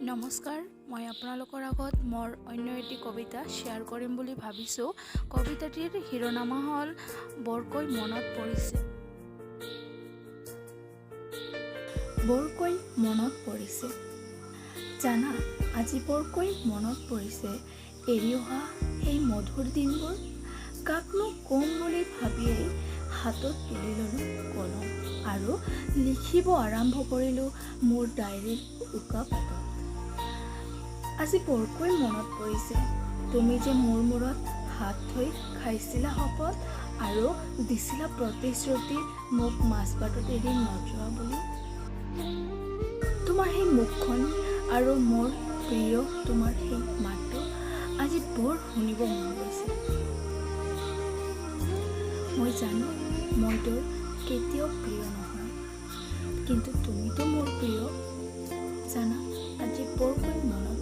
নমস্কাৰ, মই আপোনালোকৰ আগত মোৰ অন্য এটি কবিতা শ্বেয়াৰ কৰিম বুলি ভাবিছোঁ। কবিতাটিৰ শিৰোনামা হ'ল বৰকৈ মনত পৰিছে। বৰকৈ মনত পৰিছে, জানা, আজি বৰকৈ মনত পৰিছে এৰি অহা সেই মধুৰ দিনবোৰ। কাকনো ক'ম বুলি ভাবিয়েই হাতত তুলি ল'লোঁ কলম আৰু লিখিব আৰম্ভ কৰিলোঁ মোৰ ডায়েৰীৰ উকা পাতত। আজি বৰকৈ মনত পৰিছে, তুমি যে মোৰ মূৰত হাত থৈ খাইছিলা শপত আৰু দিছিলা প্ৰতিশ্ৰুতি মোক মাজবাটত এৰি নোযোৱা বুলি। তোমাৰ সেই মুখখন আৰু মোৰ প্ৰিয় তোমাৰ সেই মাতটো আজি বৰ শুনিব মন গৈছে। মই জানো মই তোৰ কেতিয়াও প্ৰিয় নহয়, কিন্তু তুমিতো মোৰ প্ৰিয়। জানা, আজি বৰকৈ মনত